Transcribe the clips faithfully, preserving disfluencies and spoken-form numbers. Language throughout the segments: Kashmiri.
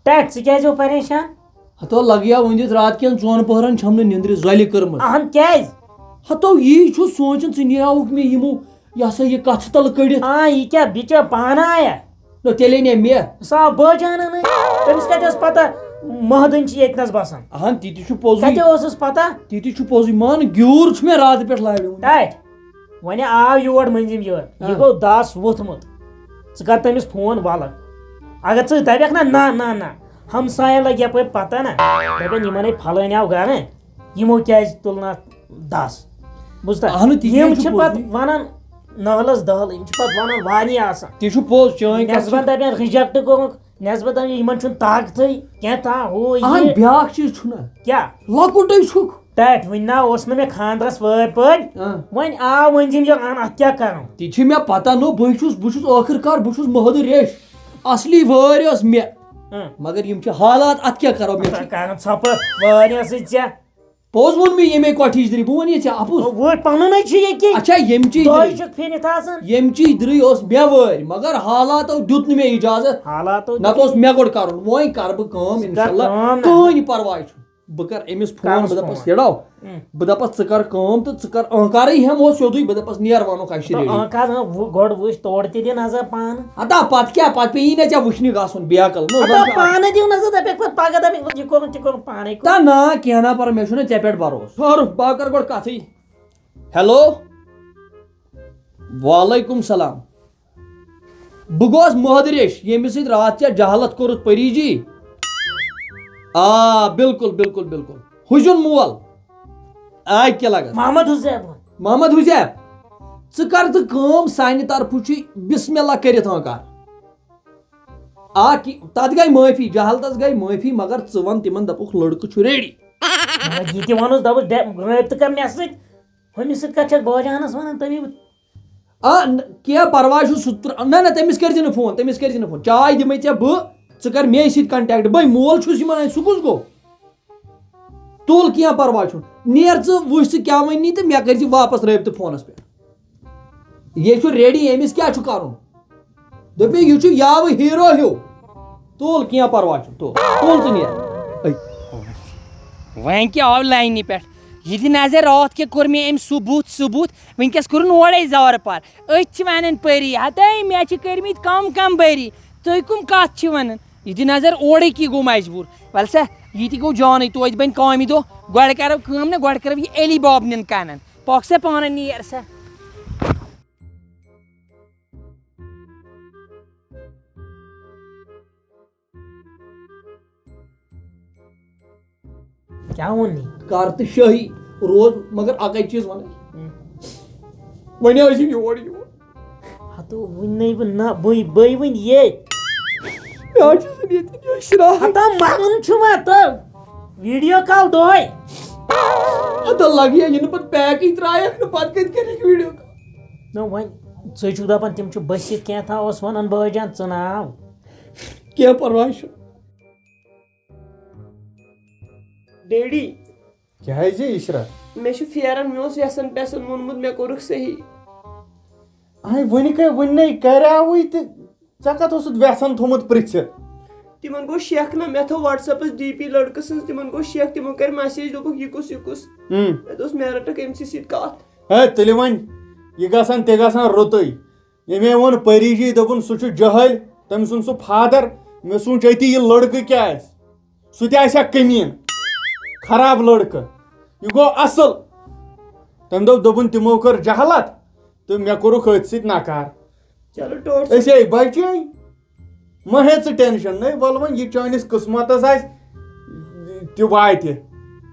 ٹٹھ، ژٕ کیٛازِ ہو پریشان؟ ہتو لگیا ؤنِتھ رات کٮ۪ن ژۄن پٔہرن چھم نہٕ نِندرِ زۄلہِ کٔرمٕژ۔ اہن کیٛازِ؟ ہتو یی چھُس سونٛچان، ژٕ نیراوُکھ مےٚ یِمو، یہِ ہسا یہِ کتھٕ تلہٕ کٔڑِتھ۔ آ، یہِ کیٛاہ بِچٲر پانہٕ آیا؟ نہ، تیٚلے نے مےٚ۔ سُہ آو بٲجانن۔ تٔمِس کتہِ ٲس پتہ مہدٕنۍ چھِ ییٚتہِ نس بسان؟ اہن، تہِ تہِ چھُ پوٚزُے۔ کتہِ اوسُس پتہ؟ تہِ تہِ چھُ پوٚزُے۔ مان، گیوٗر چھُ مےٚ راتہٕ پٮ۪ٹھ لاریومُت۔ ٹٹھ۔ وۄنۍ آو یور مٔنٛزِم یور، یہِ ہاں۔ گوٚو دَس ووٚتھمُت۔ ژٕ کر تٔمِس فون وَلہٕ۔ اگر ژٕ دَپَکھ نہ، نہ، نہ، نہ، ہمسایَن لَگہِ یَپٲرۍ پَتہ نہ، دَپَن یِمَن ہے پھلٲنۍ آو گَرٕ، یِمو کیٛازِ تُل نہٕ اَتھ دَس؟ بوٗزتھا؟ اَہنُو، تہِ یِم کیٛاہ چھِ چھُ پَتہٕ پوٚزُے؟ وَنان نٲلَس دٲل، یِم چھِ پَتہٕ وَنان واریاہ آسان۔ تہِ چھُ پوٚز، چٲنۍ کَتھ چھِ۔ نٮ۪صبَن دَپَن reject کوٚرمُت، نٮ۪صبَن دَپَن یِمَن چھُنہٕ طاقتٕے کینٛہہ، تا ہُہ اَہَن، یہِ۔ بیٛاکھ چیٖز چھُنہ، کیٛاہ؟ لۄکُٹٕے چھُکھ۔ ٹٹھ، وٕنہِ نا اوس نہٕ مےٚ خانٛدرس وٲرۍ پٲرۍ۔ اۭں۔ وۄنۍ آو مٔنٛزِم یہِ اَن، اَتھ کیٛاہ کَرُن؟ تہِ چھِ مےٚ پتہ، نو، بٕے چھُس، بہٕ چھُس ٲخٕر کار، بہٕ چھُس مہدٕ ریش۔ اصلی وٲرۍ ٲس مےٚ۔ اۭں۔ مگر یِم چھِ حالات، اَتھ کیٛاہ کَرو مےٚ؟ ژٕ کَران ژھۄپہٕ، وٲرۍ ٲسٕے ژےٚ۔ پوٚز ووٚن مےٚ ییٚمے کۄٹھِچ دٔری، بہٕ وَنہٕ یہِ ژےٚ اَپُز۔ وۄنۍ پَنُن ہے چھُ یہِ کہِ یہِ چھا ییٚمچی دۄہے دٔری؟ چھُکھ پھِرِتھ آسان۔ ییٚمچی دٔری ٲس مےٚ وٲرۍ، مگر حالاتو دیُت نہٕ مےٚ اِجازت۔ حالاتو نَتہٕ اوس مےٚ گۄڈٕ کَرُن، وۄنۍ کَرٕ بہٕ کٲم، ژٕ کَر اِنشاءاللہ، کٲم نہ۔ کٕہٕنۍ پَرواے چھُنہٕ۔ بہٕ کَرٕ أمِس فون، کَرُس بہٕ دَپَس، فون۔ یَڑاو، اۭں۔ بہٕ دَپَس، ژٕ کَر کٲم تہٕ ژٕ کَر، أہنٛکارٕے ہٮ۪مہٕ ہوس سیوٚدُے، بہٕ دَپَس، نیر وَنو کَشہِ ریڈی۔ أہنٛکار نہ، وۄنۍ گۄڈٕ وٕچھ، تورٕ تہِ دِ نظر پانہٕ۔ ہتا پَتہٕ کیٛاہ، پَتہٕ پیٚیی نہ ژےٚ وٕچھنہِ گژھُن، بیکٕل۔ نہ، ہتا زَن چھُ پانہٕ دِیِو نظر، دَپٮ۪کھ پَتہٕ پَگاہ دَپٮ۪کھ، یہِ کوٚرُن، تہِ کوٚرُن پانَے کوٚرُن۔ تا نا، کینٛہہ نا پَرواے، مےٚ چھُنہ ژےٚ پٮ۪ٹھ بھروسہٕ۔ ٹھٔہرُو، بہٕ ہا کَرٕ گۄڈٕ کَتھٕے۔ ہیلو، وعلیکم سلام۔ بہٕ گوس مہدٕ ریش، ییٚمِس سۭتۍ راتھ ژےٚ جہالت کوٚرُتھ پری جی۔ آ، بِلکُل، بِلکُل، بِلکُل۔ ہُہ چھُن مول۔ آ، کیٛاہ لگس؟ محمد حُزیف۔ محمد حُزیف، ژٕ کر تہٕ کٲم، سانہِ طرفہٕ چھُے بسم اللہ کٔرِتھ ہٲنٛکار۔ آ، کہِ-، تَتھ گٔے معٲفی، جہالتس گٔے معٲفی، مگر ژٕ وَن تِمن، دَپُکھ لٔڑکہٕ چھُ ریڈی۔ مگر یہِ تہِ وَنُس، دَپُس، ڈے-، رٲبطہٕ کر مےٚ سۭتۍ۔ ہُمِس سۭتۍ کَتہِ چھَکھ باجانَس وَنان تَمی؟ آ، نہ، کینٛہہ پرواے چھُ، سُہ تر-، نہ، نہ، تٔمِس کٔرۍ زِ نہٕ فون، تٔمِس کٔرۍ زِ نہٕ فون۔ چاے دِمَے ژےٚ بہٕ، ژٕ کر مے سۭتۍ contact، بَے مول چھُس یِمَن اَتہِ، سُہ کُس گوٚو؟ تُل، کینٛہہ پرواے چھُنہٕ، نیر ژٕ وٕچھ ژٕ کیٛاہ وَنی تہٕ مےٚ کٔرۍ زِ واپس رٲبطہٕ فونَس پٮ۪ٹھ۔ یے چھُ ریڈی، أمِس کیٛاہ چھُ کَرُن؟ دوٚپ مےٚ، یہِ چھُ یاوٕ ہیٖرو ہیوٗ۔ تُل، کینٛہہ پرواے چھُنہٕ، تُل، تُل ژٕ نیر۔ أے۔ وۄنۍ کیٛاہ آو لاینہِ پٮ۪ٹھ؟ یہِ دِ نظر، راتھ کیٛاہ کوٚر مےٚ أمۍ سُہ بُتھ، سُہ بُتھ، وٕنۍکٮ۪س کوٚرُن اورَے زارٕ پار۔ أتھۍ چھِ وَنان پٔری، ہَتٲے مےٚ چھِ کٔرۍمٕتۍ کَم کَم بٔری، تُہۍ کَم کَتھ چھِ وَنان؟ یہِ دِ نظر، اورَے کی گوٚو مجبوٗر۔ وَلہٕ سا، یہِ تہِ گوٚو جانٕے، توتہِ بَنہِ کامہِ دۄہ۔ گۄڈٕ کَرو کٲم نہ، گۄڈٕ کَرو یہِ علی باب نِن کَنَن۔ پَکھ سا پانہٕ نیر سا۔ کیٛاہ ووٚن نی؟ کر تہٕ شٲہی روز، مگر اکے چیٖز وَنَے۔ ہُم۔ وۄنۍ ٲسِو یور یور۔ ہتو وُنہِ نَے بہٕ نہ، بٕے، بٕے وُنہِ ییٚتہِ۔ مےٚ حظ چھُ زَن ییٚتہِ یہِ شراکھ۔ ہتا مَرُن چھُ وۄنۍ تہٕ video call دۄہَے۔ ہتا لگہِ ہا یہِ نہٕ پَتہٕ packٕے ترٛایَکھ نہٕ، پَتہٕ کَتہِ کَرٮ۪کھ video call؟ نہ وۄنۍ ژٕ چھُکھ دَپان تِم چھِ بٔسِتھ کینٛہہ تھاوَس وَنان بٲجان ژٕ ناو۔ کینٛہہ پَرواے چھُنہٕ۔ ڈیڈی۔ کیٛازِ عشرت؟ مےٚ چھُ پھیران، مےٚ اوس یَسَن پیسَن ووٚنمُت، مےٚ کوٚرُکھ صحیح۔ اَہَے، وٕنہِ کَے، وٕنہِ نَے کَریاوُے تہٕ ژےٚ کَتھ اوسُتھ وٮ۪ژھان تھوٚمُت پِرٛژھِتھ؟ تِمَن گوٚو شک نہ، مےٚ تھٲو WhatsApp-س D P لٔڑکہٕ سٕنٛز، تِمَن گوٚو شک، تِمو کَرِ message، دوٚپُکھ، "یہِ کُس، یہِ کُس؟" اۭں۔ مےٚ دوٚپُس، "مےٚ رٔٹٕکھ أمۍ سٕے سۭتۍ کَتھ۔" ہے، تیٚلہِ وۄنۍ یہِ گژھان، تہِ گژھان رُتُے۔ ییٚمۍ ووٚن پری جی، دوٚپُن، "سُہ چھُ جٲہِل، تٔمۍ سُنٛد سُہ father۔" مےٚ سوٗنٛچ أتی، یہِ لٔڑکہٕ کیٛاہ آسہِ؟ سُہ تہِ آسہِ ہا کٔمیٖن، خراب لٔڑکہٕ۔ یہِ گوٚو اَصٕل۔ تٔمۍ دوٚپ، دوٚپُن، "تِمو کٔر جہالت تہٕ مےٚ کوٚرُکھ أتھۍ سۭتۍ نکار۔" چلو، ٹوٹھ صٲب۔ أسۍ ہے بچے۔ مہ ہے ژٕ tension، نَے وَلہٕ وۄنۍ یہِ چٲنِس قٕسمَتَس آسہِ تہِ واتہِ۔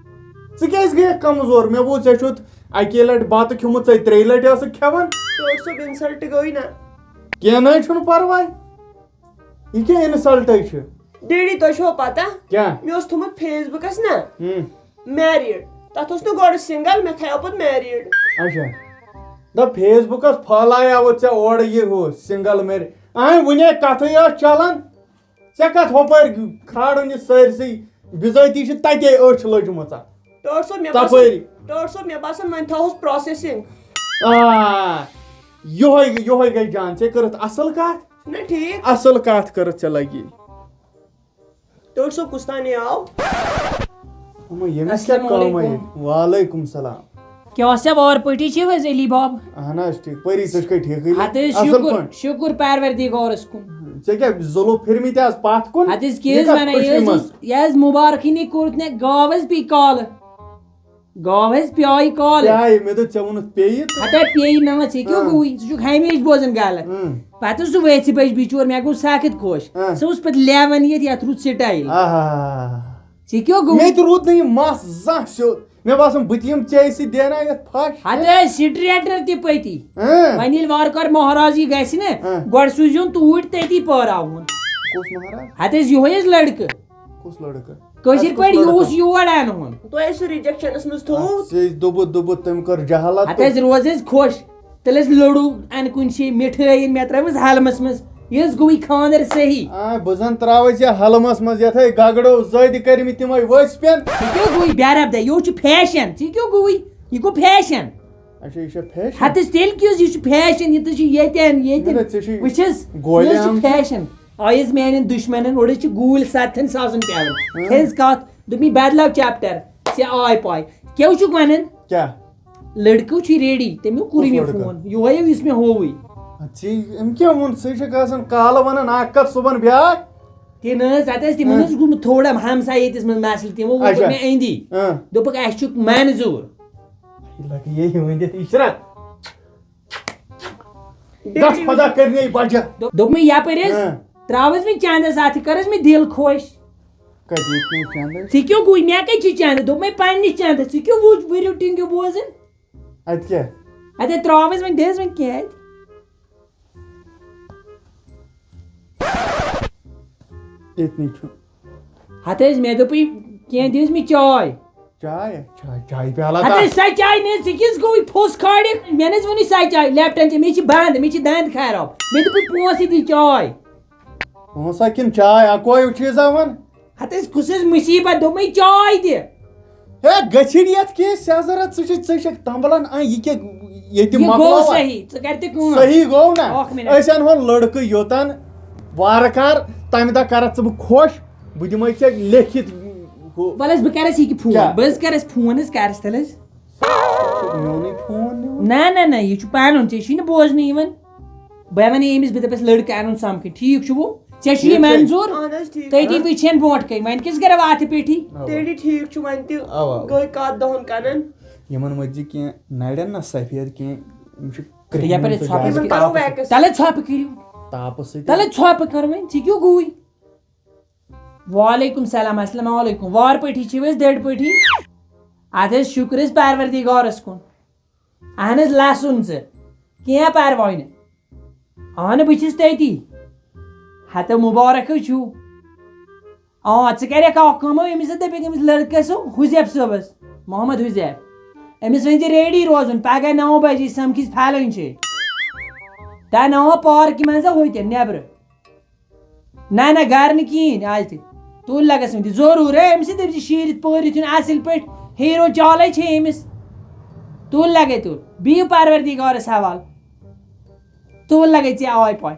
ژٕ کیٛازِ گٔیَکھ کمزور؟ مےٚ بوٗز ژےٚ چھُتھ اَکے لَٹہِ بَتہٕ کھیوٚمُت، ژٔے ترٛیٚیہِ لَٹہِ ٲسٕکھ کھٮ۪وان۔ ٹوٹھ صٲب، insult گوٚوٕے نہ۔ کینٛہہ نہ حظ چھُنہٕ پَرواے۔ یہِ کیٛاہ insult چھُ؟ ڈیڈی، تۄہہِ چھوا پتہ؟ کیٛاہ؟ مےٚ اوس تھوٚمُت Facebook-س نہ۔ ہُم۔ Married۔ تَتھ اوس نہٕ گۄڈٕ single، مےٚ تھایو پَتہٕ married۔ اچھا۔ دَپ Facebook-س پھٲلایاوُتھ ژےٚ اورٕ یہِ ہُہ single married۔ اَہَے وُنے کَتھٕے ٲس چَلان۔ ژےٚ کَتھ ہُپٲرۍ کھالُن یہِ سٲرسٕے؟ بِذٲتی چھِ تَتے أچھ لٔجمٕژ اَتھ۔ ٹٲٹھ صٲب، مےٚ باسان، تَپٲری۔ ٹٲٹھ صٲب، مےٚ باسان وۄنۍ تھاوہوس processing۔ آ، یِہوٚے، یِہوٚے گٔے جان۔ ژےٚ کٔرٕتھ اَصٕل کَتھ۔ چھُنہ ٹھیٖک؟ اَصٕل کَتھ کٔرٕتھ ژےٚ لَگی۔ ڈاکٹر صٲب، کُس تانۍ آو؟ اما، ییٚمِس کیٛاہ کٲم آیہِ؟ وعلیکم السلام۔ کیٛاہ اوس ژےٚ وارٕ پٲٹھی چھِو حظ علی باب؟ اہن حظ، ٹھیٖک۔ پٔری، ژٕ چھکھے ٹھیٖکٕے؟ ہتہٕ حظ، اصل شُکُر، پٲٹھۍ؟ شُکُر پروردگارس کُن۔ ژےٚ کیٛاہ زُلو پھِرمٕتۍ آز پتھ کُن؟ ہتہٕ حظ، کیٛاہ یہِ حظ کتھ ونان، خوشی یہِ حظ منٛز؟ اوس، یہِ حظ مُبارکٕے نَے کوٚرُتھ نہ، گاو حظ پی کالہٕ۔ گاو حظ پیایہِ کالہٕ۔ پیایہِ، مےٚ دوٚپ ژےٚ ووٚنُتھ پیٚیہِ تہٕ۔ ہتے پیٚیہِ نہٕ، ژےٚ کیٛاہ ہاں۔ گوٚوُے؟ ژٕ چھُکھ ہمیشہِ بوزان غلط۔ ہاں۔ پتہٕ اوس سُہ ؤژھِ بجہِ بِچور، مےٚ گوٚو سخت خۄش۔ ہاں۔ سُہ اوس پتہٕ لیوان یتھ، یتھ رُت سٹایل۔ آہا۔ ژےٚ کیٛاہ گوٚو؟ مےٚ تہِ روٗد نہٕ یہِ مَس زانٛہہ سیوٚد۔ مےٚ باسان، بہٕ تہِ یِمہٕ ژےٚ سۭتۍ دینا یتھ پھش۔ ہتہٕ ٲسۍ سٹریٹر تہِ پٔتی۔ ہاں۔ وۄنۍ ییٚلہِ وارٕ کارٕ مہراز یی گژھِ نہ، ہاں۔ گۄڈٕ سوٗزِہون توٗرۍ، تٔتی پٲراوہون۔ کُس مہراز؟ ہتہٕ ٲسۍ یِہوے حظ لڑکہٕ۔ کُس لڑکہٕ؟ کٲشِر اَسہِ کُس پٲٹھۍ لڑکہٕ؟ یوٗس یور انہون۔ تۄہہِ ٲسِو ریجیکشنس منٛز تھوٚومُت۔ اَتھ چھِ أسۍ دوٚبُت دوٚبُت، تٔمۍ کٔر جہالت ہتہٕ تہٕ حظ روز حظ خۄش۔ تیٚلہِ حظ لوٚڑو انہٕ کُنہِ جایہِ مِٹھٲے أنۍ مےٚ ترٲومٕژ حلمس منٛز۔ یہِ حظ گوٚوُے خانٛدر صحیح۔ آ، بہٕ زن تراوے ژےٚ حلمس منٛز یتھے گگڑو زٲدِ کٔرمٕتۍ تِمے ؤسۍ پٮ۪ن۔ ژےٚ کیٛاہ گوٚوُے بے ربدہ؟ یہِ حظ چھُ فیشن۔ ژےٚ کیٛاہ گوٚوُے؟ یہِ گوٚو فیشن۔ اچھا، یہِ چھا فیشن؟ ہتہٕ حظ تیٚلہِ کیٛاہ حظ؟ یہِ چھُ فیشن، یہِ تہِ چھُ ییٚتٮ۪ن، ییٚتٮ۪ن۔ نہ، نہ، ژےٚ چھُے وٕچھ حظ، گولہِ یہِ حظ چھُ آمژٕ۔ فیشن۔ آیس میانٮ۪ن دُشمنن، اوڑے چھِ گوٗلۍ ستتھن ساسن پٮ۪وان۔ ہاں۔ کھٔز کتھ، دوٚپمَے بدلاو چیپٹر، ژےٚ آے پاے۔ کیٛاہ چھُکھ ونان؟ کیٛاہ؟ لڑکہٕ چھُے ریڈی، تٔمۍ کوٚرُے کُس مےٚ لڑکہٕ؟ فون، یِہوے یُس مےٚ ہووُے۔ ژےٚ أمۍ کیٛاہ ووٚن؟ ژٕ چھکھ آسان کالہٕ ونان اکھ کتھ، صبحن بیاکھ۔ تہِ نہ حظ، اتہِ ٲسۍ تِمن ہاں۔ حظ گوٚمُت تھوڑا ہمسایہِ ییٚتِس منٛز مسلہٕ، تِمو ووٚن اچھا۔ مےٚ أندی۔ ہاں۔ دوٚپُکھ، اسہِ چھُکھ منظوٗر۔ یہِ لگہِ یہِ ؤنِتھ عشرت۔ گژھ خۄدا کٔرِنَے بجا۔ دوٚپ-، دوٚپمَے یپٲرۍ حظ، ہاں۔ ترٛاو حظ مےٚ چندس اَتھٕ، کر حظ مےٚ دِل خۄش۔ کَتہِ ییٚتہِ نہٕ چندس؟ ژٕ کیٛاہ گوٚوُے؟ مےٚ کَتہِ چھِ چندٕ؟ دوٚپمَے پننِس چندس، ژٕ کیٛاہ وُچھ ؤریو ٹِنگیو بوزان؟ اَتہِ کیٛاہ؟ اَتے ترٛاو حظ وۄنۍ، دِ حظ وۄنۍ کینٛہہ اَتہِ۔ ییٚتہِ نٕے چھُ۔ ہتہٕ حظ، مےٚ دوٚپُے، کینٛہہ دِ حظ مےٚ چاے۔ چاے؟ چاے، چاے پیالہ ہتہٕ تا؟ حظ، سۄ چاے نہٕ حظ، ژٕ کیٛاہ حظ گوٚوُے پھوٚس کھالِتھ؟ مےٚ نہٕ حظ ووٚنُے سۄ چاے، لیپٹن چاے، مےٚ چھِ بنٛد، مےٚ چھِ دنٛد خراب۔ مےٚ دوٚپُے پونٛسہٕ دِ چاے۔ پونٛسہٕ ہا کِنہٕ چاے، اکوے چیٖزا وَن؟ ہتہٕ حظ، کُس حظ مُصیٖبت، دوٚپمَے چاے دِ۔ ہے، گٔژھِنۍ یَتھ کینٛہہ سیٚزر ہا، ژٕ چھکھ، ژٕ چھکھ تمبلان، آ، یہِ کیٛاہ، ییٚتہِ یہِ گوٚو مۄکلاوان۔ صحیح، ژٕ کر تہِ کٲم۔ صحیح گوٚو نا؟ اکھ منٹ۔ أسۍ انہون لڑکہٕ یوٚتن، وارٕ کار، تمہِ دۄہ کرتھ ژٕ بہٕ خۄش، بہٕ دِمے ژےٚ لیکھِتھ ہُہ۔ وَلہٕ حظ، بہٕ کرس یہِ کہِ فون، کیٛاہ؟ بہٕ حظ کرس فون حظ، کرس تیٚلہِ حظ۔ میونٕے فون نِوان۔ نہ، نہ، نہ، یہِ چھُ پنُن، ژےٚ چھُے نہٕ بوزنٕے یِوان۔ بہٕ وَنہٕ ییٚمِس، بہٕ دَپَس لٔڑکہٕ اَنُن سَمکھٕنۍ، ٹھیٖک چھُ وۄنۍ؟ ژےٚ چھُ یہِ ٹھیٖک چھُ۔ منظوٗر؟ اَہَن حظ، ٹھیٖک۔ تٔتی وٕچھن برونٛٹھ کَنہِ، وۄنۍ کِس گرٕ واتہِ پیٚٹھی؟ اَوا۔ تیٚلہِ ٹھیٖک چھُ، وۄنۍ تہِ اَوا، اَوا۔ گٔے کَتھ دَہَن کَنَن۔ یِمَن مٔتھۍ زِ کینٛہہ نَرٮ۪ن نہ سفید کینٛہہ، یِم چھِ تہٕ یَپٲرۍ کرٛہِنۍ ژھۄپہٕ تہٕ کٔرِو۔ تَلہٕ ژھۄپہٕ کٔرِو۔ تاپَس سۭتۍ۔ تَلہٕ ژھۄپہٕ کَر وۄنۍ، ژےٚ کیٛاہ گوٚوُے؟ وعلیکم سلام، السلام علیکم۔ وارٕ پٲٹھی چھِو حظ، دٔرۍ پٲٹھی؟ اَدٕ حظ شُکر حظ پروردگارَس کُن۔ اہن حظ، لسُن ژٕ، کینٛہہ پرواے نہٕ۔ اہن، بہٕ چھُس تٔتی۔ ہتہٕ مُبارک حظ چھُو۔ آ، ژٕ کَرٮ۪کھ اکھ کٲم، أمِس حظ دَپٮ۪کھ أمِس لٔڑکَس حُزیف صٲبَس، محمد حُزیف۔ أمِس ؤنۍ زِ ریڈی روزُن، پگاہ نَو بجے سَمکھِس پھلٲنۍ جایہِ۔ تَتھ ناو پارکہِ منٛز ہُتہِ نٮ۪برٕ۔ نہ، نہ، گرٕ نہٕ کِہیٖنۍ آز تہِ۔ تُل لگس وۄنۍ تہِ ضروٗر، ہے، أمِس سۭتۍ دٔپۍ زِ شیٖرِتھ پٲرِتھ یُن اَصٕل پٲٹھۍ، ہیٖرو چالے چھے أمِس۔ تُل لگے تُل، بِہِو پروردگارس حوال۔ تُل لگے ژےٚ آے پاے۔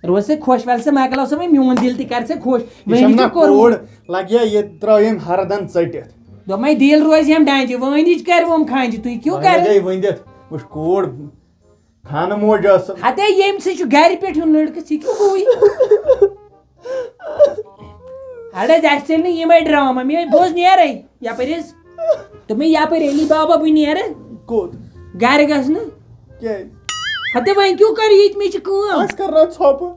روز ژٕ خۄش، وَلہٕ ژٕ مۄکلاو سا وۄنۍ میون دِل تہِ کر ژٕ خۄش۔ یہِ وۄنۍ چھَم چھُ نہ کوٚرمُت۔ کوٗر، لگہِ ہا ییٚتہِ ترٛٲو یِم ہردن ژٔٹِتھ۔ دوٚپمَے دِل روزِ ہَم ڈانٛجہِ، وٲنِج کَرِ وۄم کھانٛجہِ، تُہۍ کیوں وۄنۍ کَرِ؟ لگے ؤنِتھ، وٕچھ کوٗر، خانہٕ موج ٲسٕم۔ ہتے ییٚمۍ سۭتۍ چھُ گرِ پٮ۪ٹھ یُن لٔڑکہٕ، ژٕ کیٛاہ گوٚوُے؟ اَڑٕ حظ، اَسہِ ژٔلۍ نہٕ یِمَے ڈرامہ، مےٚ بوز نیرَے یَپٲرۍ حظ۔ دوٚپمَے یَپٲرۍ علی بابا بہٕ نیرٕ کوٚت؟ گرٕ گژھنہٕ۔ کیٛازِ؟ ہتے وۄنۍ کیٛاہ کَرٕ ییٚتہِ، مےٚ چھِ کٲم۔ اَسہِ کَر رَتھ ژھۄپہٕ؟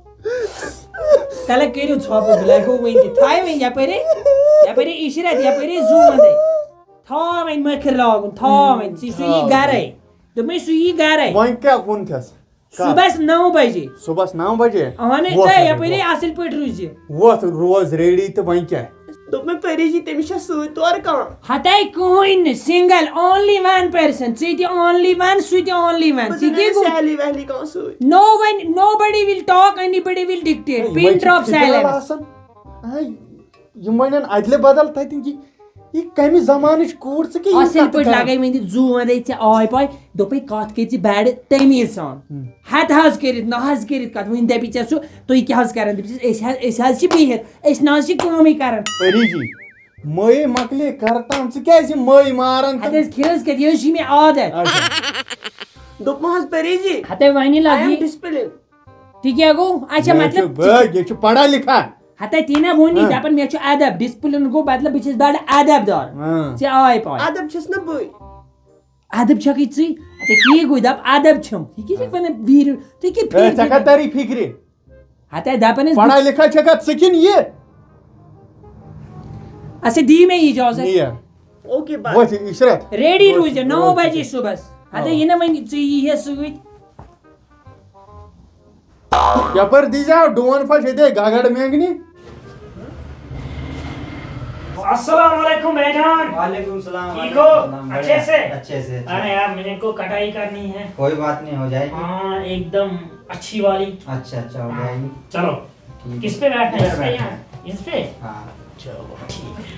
تَلے کٔرِو ژھۄپہٕ، بہٕ لَگو وٕنہِ تہِ۔ تھایہِ وۄنۍ یَپٲرۍ، یَپٲرۍ عشرت، یَپٲرۍ زُو وَندَے۔ تھاو وۄنۍ مٔکھٕر لاگُن، تھاو وۄنۍ، ژٕ چھُے یہِ تھاو۔ گرَے۔ دوٚپمَے سُہ یی گرَے۔ وۄنۍ کیٛاہ ووٚنتھَس؟ کَتھ؟ صُبحَس نَو بجے۔ صُبحَس نَو بجے؟ اَہَن حظ، وۄتھ تہٕ وۄنۍ یَپٲرۍ وۄتھ۔ اَصٕل پٲٹھۍ روٗزِ۔ وۄتھ، روز ریڈی تہٕ وۄنۍ کیٛاہ؟ دوٚپمَے پٔری جی، تٔمِس چھا سۭتۍ تورٕ کانٛہہ؟ ہَتَے کٕہٕنۍ نہٕ، single، only one person، ژٕ تہِ only one، سُہ تہِ only one، بہٕ ژٕ زَن کیٛاہ أمِس گوٚو؟ سہلی وہلی کانٛہہ سۭتۍ۔ No one, nobody will talk, anybody will dictate، ہے، یِمَے pin چھِ drop فِکرِ silence۔ آسان۔ اَہَے، یِم وَنَن اَدلہِ بدل تَتہِ یہِ۔ یہِ کمہِ زمانٕچ کوٗر ژٕ کیٛاہ یِم اصل کتھٕ پٲٹھۍ کران؟ لگٲے ؤنِتھ زوٗ وَنرٲوِتھ ژےٚ آے پاے، دوٚپُے کتھ کٔرۍ زِ بڑٕ تمیٖز سان۔ ہُم۔ ہتہٕ حظ کٔرِتھ، نہ حظ کٔرِتھ کتھ، وٕنہِ دپی ژےٚ سُہ، تُہۍ کیٛاہ حظ کران؟ دپی ژےٚ، أسۍ حظ، أسۍ حظ چھِ بِہِتھ، أسۍ نہ حظ چھِ کٲمٕے کران۔ پری جی، مٲے مۄکلے کرتان، ژٕ کیٛازِ یہِ مٲے ماران ہتہٕ تہٕ؟ حظ کھیٚیہِ حظ کتہِ، یہِ حظ چھِ مےٚ عادت۔ اچھا۔ دوٚپمَس پری جی، ہتے وۄنی I am لگی۔ discipline۔ تہِ کیٛاہ گوٚو؟ اچھا مےٚ مطلب چھُ، بہٕ، یہِ چھُ پڑھا لکھا۔ ہتے تی نہ ووٚنی، ہاں۔ دپان مےٚ چھُ ادب، ڈسپلن گوٚو مطلب بہٕ چھُس بڑٕ ادب دار۔ ہاں۔ ژےٚ آے پاے۔ ادب چھَس نہٕ بٕے۔ ادب چھکھٕے ژٕے۔ ہتے تی گوٚو، دپ ادب چھُم۔ یہِ کیٛاہ چھِ ونان ویٖرِو؟ تُہۍ کیٛاہ ہے، ژےٚ کتھ پھیٖرِو؟ تری فکرِ؟ ہتے دپان حظ پڑھا لکھا چھکھا ژٕ کِنہٕ یہِ؟ اچھا دی مےٚ اجازت۔ یہِ۔ اوکے بس۔ وۄتھ عشرت۔ ریڈی وۄتھ، روٗزِ نو وۄتھ۔ بجے صبحس۔ ہتے آ۔ یہِ نہ وۄنۍ ژٕ یی ہے سۭتۍ۔ یپٲرۍ دیٖزیو ڈون پھش ییٚتے گگڑ مینگنہِ۔ السلام علیکم بھائی جان۔ وعلیکم السلام، ٹھیک وعلیکم ہو؟ السلام، اچھے بڑھیا، سے؟ اچھے سے، اچھے ارے سے۔ یار، میرے کو کٹائی کرنی ہے۔ کوئی بات نہیں، ہو جائے گی۔ ہاں، ایک دم اچھی والی۔ اچھا اچھا، ہو جائے گی۔ چلو، ٹھیک کس ہے۔ پہ بیٹھنا ہے؟ ادھر اس پہ بیٹھنا یہاں؟ ہے۔ اس پہ؟ ہاں۔ چلو، ٹھیک ہے۔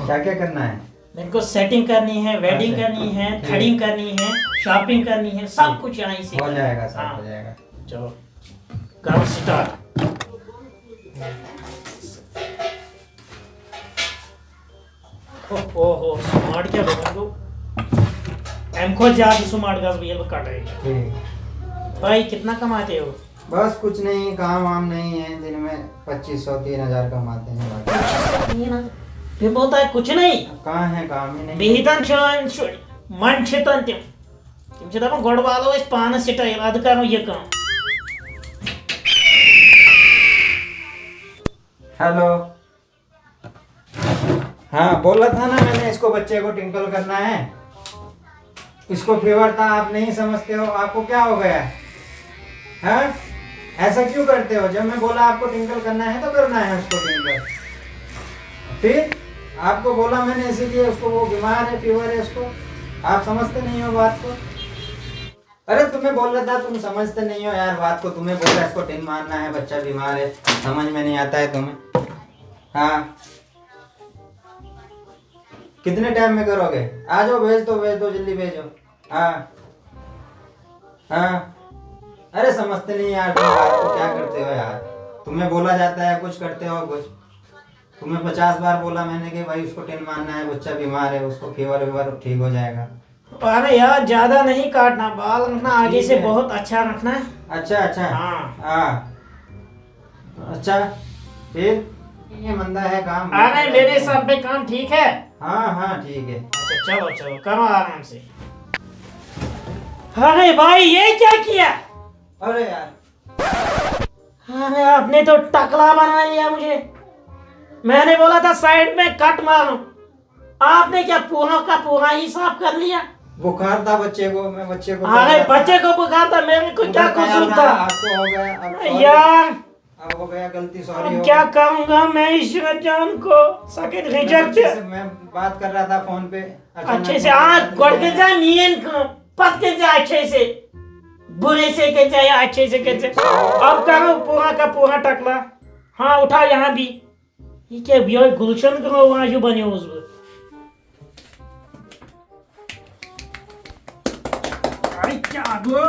کیا کیا کرنا ہے؟ میرے کو سیٹنگ کرنی ہے، ویڈنگ اچھا۔ کرنی ہے، ٹھیک۔ تھریڈنگ کرنی ہے، شاپنگ کرنی ہے، سب کچھ یہاں سے ہو جائے گا، سب ہاں۔ ہو جائے گا۔ چلو، کرو سٹارٹ۔ اوہ، اوہ، اوہ، سمارٹ کیا بنو؟ ایم کو زیادہ سمارٹ گز بھیا کٹائی۔ ٹھیک۔ بھائی، کتنا کماتے ہو؟ بس کچھ نہیں، کام وام نہیں ہے، دن میں پچیس سو تین ہزار کماتے ہیں باقی۔ یہ بولتا ہے کچھ نہیں۔ کہاں ہے کام ہی نہیں۔ بہتن چھان چھُ، من چھتن تِم۔ تِم چھِ دپان، گۄڈٕ والو أسۍ پانس سٹایل، ادٕ کرو یہِ کٲم۔ ہیلو۔ ہاں، بولا تھا نا میں نے، اس کو، بچے کو ٹنکل کرنا ہے، اس کو فیور تھا، آپ نہیں سمجھتے ہو، آپ کو کیا ہو گیا؟ ہاں، ایسا کیوں کرتے ہو؟ جب میں بولا آپ کو ٹنکل کرنا ہے تو کرنا ہے اس کو ٹنکل۔ پھر آپ کو بولا میں نے، اسی لیے اس کو، وہ بیمار ہے، فیور ہے اس کو، آپ سمجھتے نہیں ہو بات کو۔ ارے تمہیں بول رہا تھا، تم سمجھتے نہیں ہو یار بات کو، تمہیں بول رہا اس کو ٹن مارنا ہے، بچہ بیمار ہے، سمجھ میں نہیں آتا ہے تمہیں۔ ہاں، کتنے ٹائم میں کرو گے؟ آ جاؤ، بھیج دو، بھیج دو، جلدی بھیجو۔ ہاں ہاں۔ ارے سمجھتے نہیں یار تم بات کو، کیا کرتے ہو یار؟ تمہیں بولا جاتا ہے کچھ، کرتے ہو کچھ۔ تمہیں پچاس بار بولا میں نے کہ بھائی اس کو ٹن مارنا ہے، بچہ بیمار ہے، اس کو فیور ویور ٹھیک ہو جائے گا۔ ارے یار، زیادہ نہیں کاٹنا، بال رکھنا آگے سے، بہت اچھا رکھنا۔ اچھا اچھا۔ ہاں۔ ہاں۔ اچھا، پھر یہ مندا ہے کام۔ ارے میرے سر پہ کام ٹھیک ہے؟ ہاں ہاں ٹھیک ہے۔ اچھا، چلو چلو، کرو آرام سے۔ ارے بھائی، یہ کیا کیا؟ ارے یار۔ ارے آپ نے تو ٹکلا بنا لیا مجھے۔ میں نے بولا تھا سائیڈ میں کٹ مارو، آپ نے کیا پورا کا پورا ہی صاف کر لیا؟ بخار تھا بچے کو، میں بچے کو ارے بچے کو بخار تھا، میرے کو کیا قصور تھا؟ آپ کو ہو گیا، اب سوری۔ یار، اب ہو گیا غلطی، اب سوری ہو کیا گیا۔ کہوں گا میں عشرت جان کو؟ سکن ریجیکٹ۔ اچھے سے میں بات کر رہا تھا فون پہ، اچانک اچھے سے آج گۄڈٕ کٔرۍ زِ مین کٲم، پتہٕ کٔرۍ زِ اچھے سے، برے سے کٔرۍ زِ یا اچھے سے کٔرۍ زِ۔ اب کرو پورا کا پورا ٹکلا۔ ہاں، اٹھا یہاں بھی۔ یہ کیا، یہ گلشن کا وہاں جو بنے اس پر۔ ارے کیا گو؟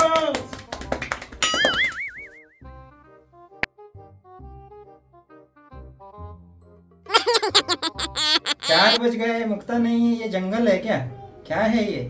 چار بج گئے، مکتا نہیں ہے، یہ جنگل ہے کیا؟ کیا ہے یہ؟